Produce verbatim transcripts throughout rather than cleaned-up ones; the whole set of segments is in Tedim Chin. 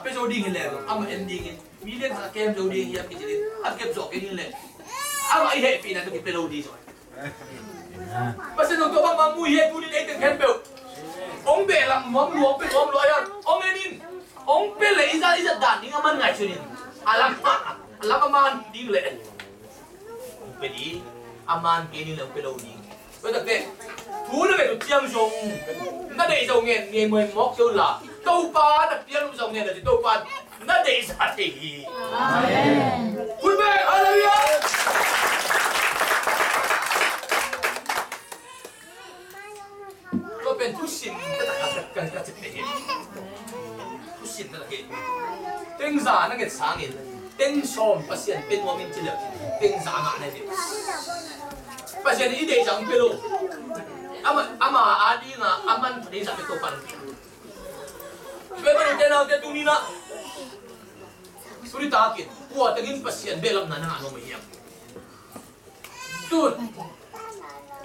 Pia zo ding hi leh amah en dingin, mi lian khat a kem zo ding hiam kici ding, a kep zawh kei ding leh amah i hehpihna tawh kipia lo ding zaw. Pasian zong tua bangmah mu hi e, tuni in ei teng khempeuh hong beh lam nuam lua, hong pia nuam lua a, hong en in, hong pia leh i zat, i zat dan ding a man ngaihsun in, a lam, a lam a man ding leh hong pia ding, a man kei ding leh hong pia lo ding. Tua takte thu na nget uh ciang zong na deih zo ngen ngei muai mawk zo la, Topa na piak uh zong ngen a ci, Topa na deihsa thei hi. Amen. Hun bek, halleluiah. Tua pen thusim ka, ka, ka, ka cih pen hi. Thusim ka hi. Teng za na nget sangin teng sawm Pasian pia nuam in ci leh teng za ngah na hi. Pasian i deih zang pia lo. Ama, ama a dinga a man pha ding zah pia, Topa in pia. Tua ahih manin u te nau te, tuni in ah, tuni takin kua tengin Pasian behlapna na ngah nuam ahi hiam? Tun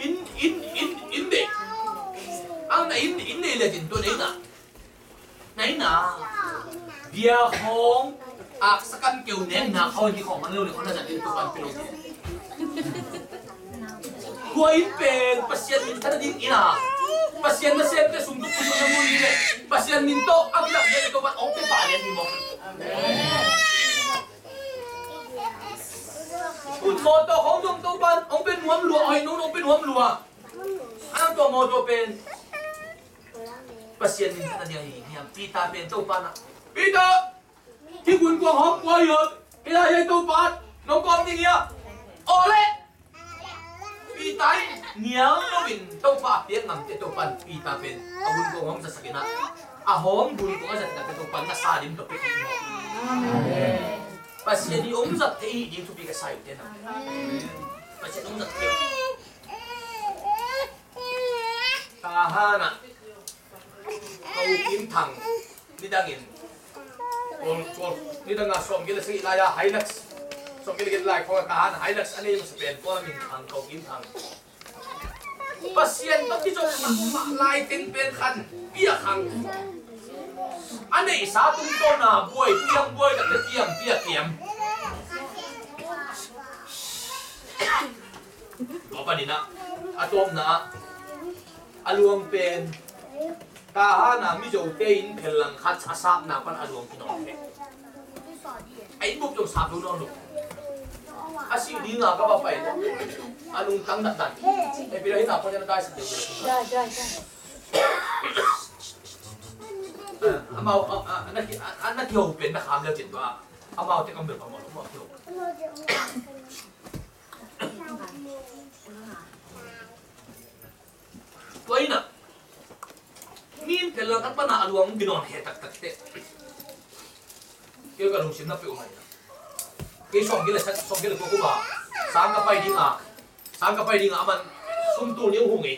in, in, in, in deih, ang na in, in deih lecin tun ei na, na in ah bia khawng, aksa kan keu nek na khawng, in khawng man lo le khawng na zat in Topa in pia lo ding. Tua in pen Pasian minthan ding in ah, Pasian nasemte sung tuk tuk na mun in leh Pasian min tawh a kilang nek Topa in hong pia pah lian ding maw. Ut mawtaw khawng zong Topa in hong pia nuam lua, hoih nong hong pia nuam lua. Ang tua mawtaw pen Pasian minthan ding ahi hiam? Peter pen Topa in ah, Peter, hih gunkuang hong pua hi a, kei lai hi Topa, nong kawm ding hi a. Aw leh Peter in nial loin Topa a piak ngamte Topa in Peter pen a gunkuang hong zatsak in ah, a hong gunkuang a zatnate Topa in na sa dim tawh pia hi maw. Pasian i hong zat thei hi ding thupi ka sa hi te na. Pasian hong zat thei. Tahan ah Ko Kim Thang, nidangin, ko, ko, nidanga sawmgiat le sagih lai-a Hilux, sawmgiat le giat lai khawng a Tahan a Hilux a nei masa pen tua min Thang, Ko Kim Thang. Pasian tawh kizom mahmah lai teng pen khan pia khang. A neihsa tungtawna buai, piang buai takte piang, pia kiam. Tua panin ah, a tawpna ah, a luang pen Tahan a Mizote inn phel lang khat a sapna pan a luang kinawn khe. A inn bup zong sap lo nawn lo. A sih dinga ka va pai a lungtang natdan. Ei, pi lo hi na pon na dai sak deuh. Dai, dai, dai. Amau a, a, a na ki, a, a na kiho pen na kham leu cin tua. Amau te kam bel pamawh lo, amau kiho. Tua in ah, mi inn phel lang khat pan a luang kinawn khe taktak teh. Kei ka lungsim na peuhmah in ah, kei sawmgiat le sa, sawmgiat le kua kum a sang ka pai ding a, sang ka pai ding a, aman sum tul nih hong hu ngei.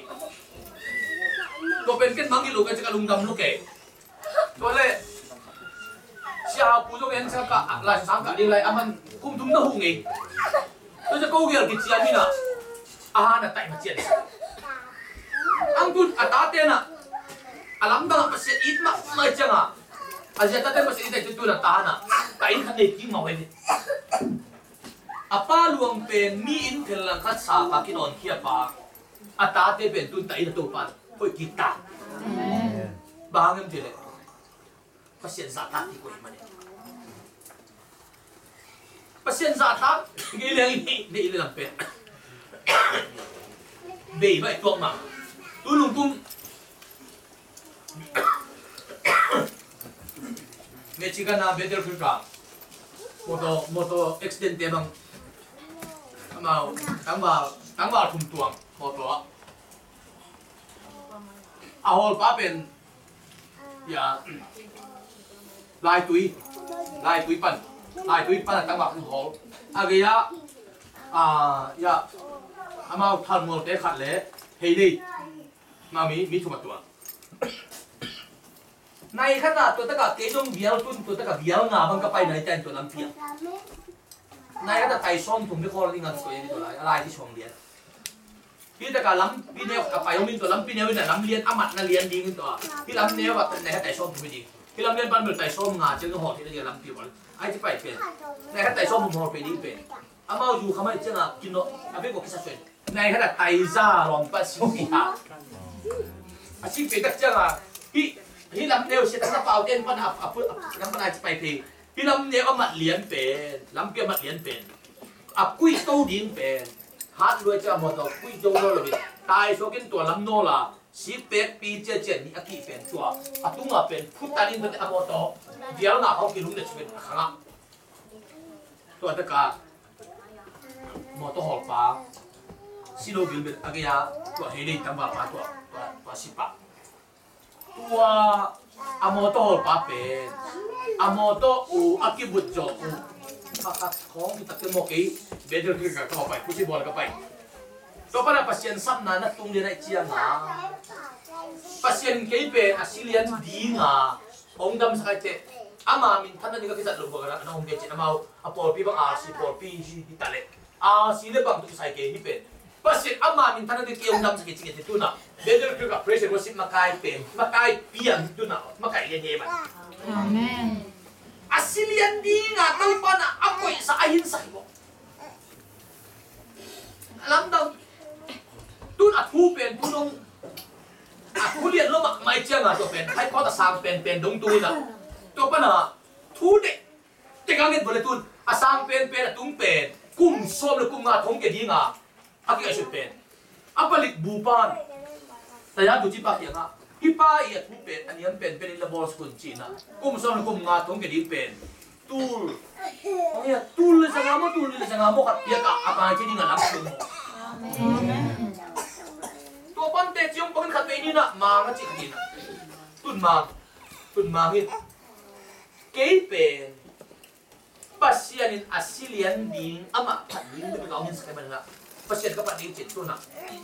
Tua pen ken mangngilh lo, ka ci ka lungdam lo kei. Tua leh Sia Hau Pu zong en sa ka, a, Lai Siangtho kah ding lai, aman kum thum na huh ngei. Tua ciang ko gel kiciam in ah, a han a taih ma cian. Ang tun a tate in ah, a lamdang ah Pasian it mahmah ciang a, a zi a tate Pasian it a, tun a ta in ah, ka inn khat nei kik mah uh hi. A pa luang pen mi inn phel lang khat sap a kinawnkhia pa, a tate pen tun ta in a, Topa in hoih kik ta. Bang hang hiam cih leh Pasian zahtak kik uh ahih manin. Pasian zahtak kik leng i neih, neih le lam pen bei baih tuak mah. Tu nung kum Michigan a Battle Creek a motor, motor accident te bang, amau tangval, tangval thum tuang motor ah. A hawlpa pen, ya, Laitui, Laitui pan, Laitui pan a tangval thum hawl. A gei ah, a, ya, amau Thalmualte khat le Heilei, ma mi, mi thum a tuang. Nai khat ah tua takah kei zong vial tun, tua takah vial nga bang ka pai nai ta in tua lampi ah. Nai khat ah tai sawmthum bek hawl ding a, tua in tua lai, a lai hi sawm lian. Hih takah lampi neu khat ka pai om in, tua lampi neu in a lam lian, a matna lian ding in tua. Hih lam neu ah nai khat tai sawmthum hi ding. Hih lam lian pan bel tai sawm nga ciang ka hawl theih na ding a lampi bel. Ai ci pai pen. Nai khat tai sawm hum hawl pen ding pen. Amau zu kha mai ciang a kin lo. A bek ko kisa pen. Nai khat a tai za lawng pa si hi ha. A si pen tak ciang a. Hih, hih lam neu sia tak na pau ten pan a, a pu, a lam pan ai ci pai pen. Hih lam neu a mat lian pen. Lampi a mat lian pen. A kuih to ding pen. Hat luai ciang a mawtaw kuih to lo lo ding. Tai sawk in tua lam nawl a. Sipek pi ciacia nih a kih pen tua a tunga pen phutan in tua te a mawtaw vial nga khawng kilung le cipet a khangah. Tua taka mawtaw hawlpa silo bilbel a gei a tua hei dei tangvalpa tua tua sipa tua a mawtaw hawlpa pen a mawtaw uh a kibut zawh uh. Kha kha khawng kitak te maw kei bedel kil ka ka pai pusi bawl ka pai. Tua pana Pasian sapna na tung lian aih cianga Pasian in kei pen a si lian dinga hong damsak aih teh ama minthanna ding a kizat lo bangin a na hong bia cin amau a pawlpi bang a si pawlpi hi hi ta leh a si le bang tuk sai kei hi pen Pasian ama minthanna ding kei hong damsak kei cin kei te tuna bedel kil ka praise and worship makai pen makai piang tuna makai lian he man. Amen. A si lian dinga Topa na a koihsa a hinsak hi maw? Lamdang tun a thu pen tun hong a thu lian lo mah mai cianga tua pen hai khawt a sang pen pen dong tu ina tua pana thu dek tek a nget vawle tun a sang pen pen a tung pen kum sawm le kum nga thong ke dinga a kikaisut pen a palik bu pan taya tu ci pa kiangah hih pa i a thu pen a niam pen pen in la bawl sukun cina kum sawm le kum nga thong ke ding pen tul tul le sanga maw tul le sanga maw khat piak a a pai ci ding a lam sung maw. Tua pante ciong pangin khat vei nina mang a cik nina tun mang tun mang hi kei pen Pasian in a si lian ding amah phat ding te bika hong hinsak hi manina Pasian ka phat ding cin tuna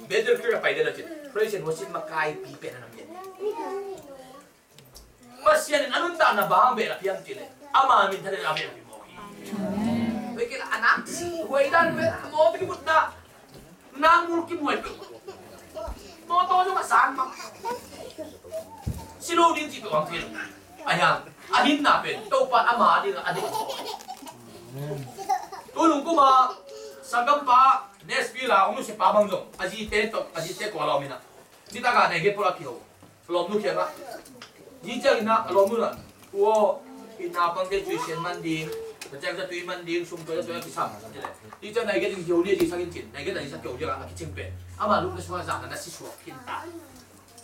Bethel Church a pai den a cin praise and worship makaipi pen a nam lian. Pasian in a nuntakna bang behlap hiam cile ama minthan in a behlap hi mawk hi. Vei kila a nak si huai dan vel a mawk bik mutna Nang mul kimuai peuh. Mawtaw zong a sang mah. Si lo ding cih peuh ang thil. A hiang a hinna pen Topa ama ding a ding. Tu lungkuma sanggampa Nashville a hong nusia pa bang zong a zite tawh a zite kua lawm ina. Nitaka nei ge pula kiho. Lawmnu khiangah. Ni ciangin ah a lawmnu in ah, "Ua, i naupangte tuition man ding, na ciang zatui man ding, sum tuai zatui a kisam," a ci leh. Ni ciang nai gen in kio ni a ci sangin cin, nai gen a ci sa kio ciangah a kicing pen. Ama lupna sungah zahna na si suak khin ta.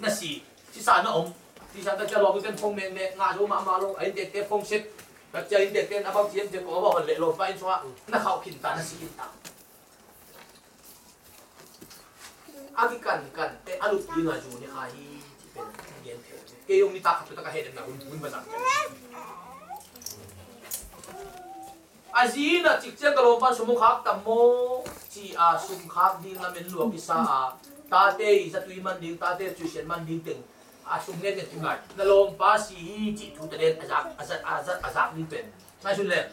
Na si, sisa na om. Sisa ta ciang lawmnu ten phone mekmek, ngah zo mahmah lo, a inntekte phone sep. Na ciang inntekte in a bang ciam ciam ko a va hon leh lawmpa inn sungah na khauh khin ta, na si khin ta. A kikankan te a lup ding a zu ni kha hi ci pen gen thei. Kei zong nitak khat tu tak a heh demna hun hun bazang. A zi in a cik ciang ka lawmpa sum khak tam maw ci a sum khak ding lamen lua kisa a tate i zatui man ding tate tuition man ding teng a sum ngen ngen kim lai na lawmpa si hi ci thu ta den a zak a zat a zat a zak ding pen. Ngai sun leng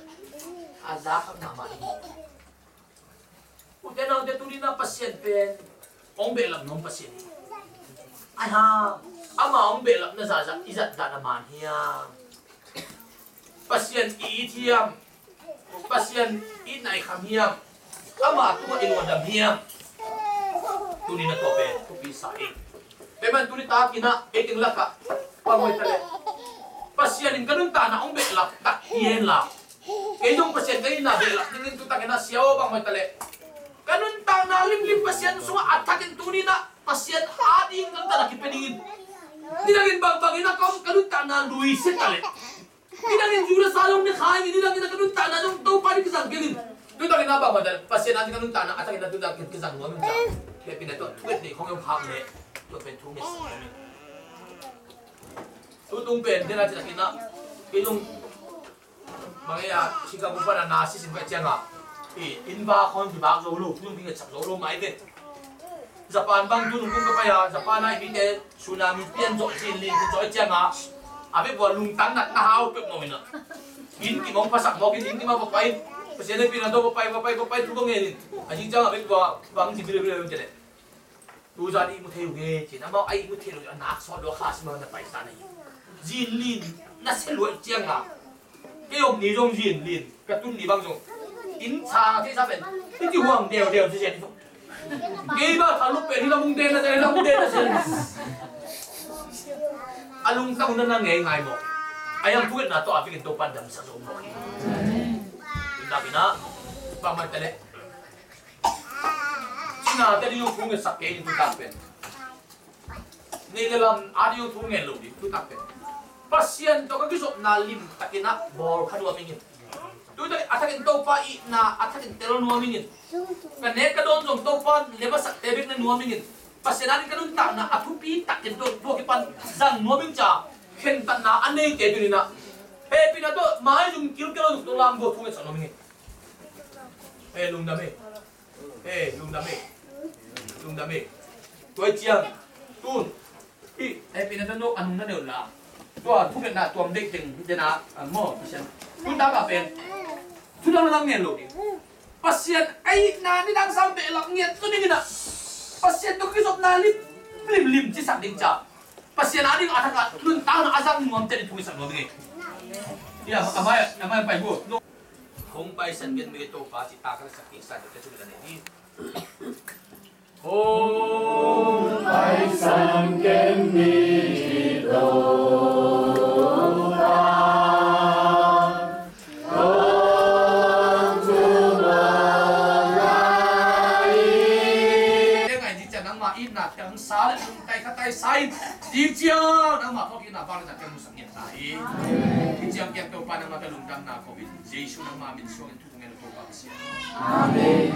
a zak khak mahmah hi. Ute naute tuni na Pasian pen hong behlap nuam Pasian hi. Ai ha, ama hong behlap na zahzah i zat dan a man hiam? Pasian i it hiam? Pasian i nai kham hiam? Ama tungah i luandam hiam? Tuni na tua pen thupi sa hi. Pen man tuni takin ah ei teng lakah bang hoih ta leh Pasian in ka nuntakna hong behlap tak hi hen la. Kei zong Pasian ka itna behlap dingin tu takin ah sia aw bang hoih ta leh ka nuntakna limlim Pasian sungah a thakin tuni na Pasian a ding ka nuntakna kipia dingin. Nidangin bangbangin a ka nuntakna luise ta leh Nidangin zu le sa zong ne kha in, nidangin a ka nuntakna zong Topa ding kizang kei in. Nidangin a bang hoih ta leh Pasian a ding ka nuntakna a thakin a tu takin kizang nuam in sa. Hehpihna tawh thu et nei khong yom khak leh tua pen thu ngetsak nuam in. Tutung pen dena ci takin ah kei zong bang ei a Singapore pan a na sisim ka cianga i inn va khong kibak zo lo, thu ding ngetsak zo lo mai ve. Japan bang tu nungkung ka pai a, Japan a i mite tsunami pian zawh cin lin zawh cianga a bek bua lungtang nat na hau pek mawh ina. Inn kimawng phasak mawk in inn kimawng va pai. Pasian a pina tawh va pai, va pai, va pai, thu va ngen in. A zing cianga a bek bua bang ci bilbil in tele. Tuzan i mu thei uh nge cin, amau a i mu thei lo a nak sawt lo a kha sima na pai sa na hi. Zin lin na sia luat ciang a, kei om ni zong zin lin, ka tun ni bang zong inn sang a kei sa pen hiti huang deudeu ci sia ni zong. Kei bang tha lup pen hi lam hong den na sia, hi lam hong den na sia. A lungtang hun na ngei ngai maw? A hiang thu ngetna tawh a bikin Topa damsak zo maw? Tun tak in ah bangmah ta leh, cina te ding zong thu ngetsak kei in, tun tak pen. Nei le lam a ding zong thu ngen lo ding, tun tak pen. Pasian tawh ka kizopna limtakin ah bawl kha nuam ing in. Tun tak a thakin Topa itna a thakin tel nuam ing in. Ka nek ka dawn zong Topa lem a sakte bek ne nuam ing in. Pasian a ding ka nuntakna a thupi takin tua, tua kipan zang nuam ing ci a khentatna a neite tuni in ah, hehpihna tawh maizum kilkel lo zuk tawh lam gua thu ngetsak nuam ing in. Hei, lungdam hi. Hei, lungdam hi. Lungdam hi. Tua hi ciang, tun, hih hehpihna tawh no a nung na neu la, tua thungetna tuam deih teng hi den a, a maw, Pasian. Tun tak a pen thu dang na dang ngen lo ding. Pasian a itna nidang sang behlap ngiat tu ding in ah, Pasian tawh kizopna lim, lim, lim cisak ding ci a, Pasian a ding a thak a nuntakna a zang nuamte ding thu ngetsak nuam ing ei. Ia, a mai, a mai pai gu. Hong Paisan gen mi Topa ci ta ka sak kik sa te thu la nei hi. Hong Paisan gen mi Topa. Ngai ding ciang nangmah itna tangsa le nungtai khatai sa in, ding ciang nangmah phawk itna bang le zang ciang musak ngiat ta hi. Ding ciang kiang Topa nangmah tawh lungdamna ko in, Jesu nangmah min suang in thu ngen Topa Pasian. Amen.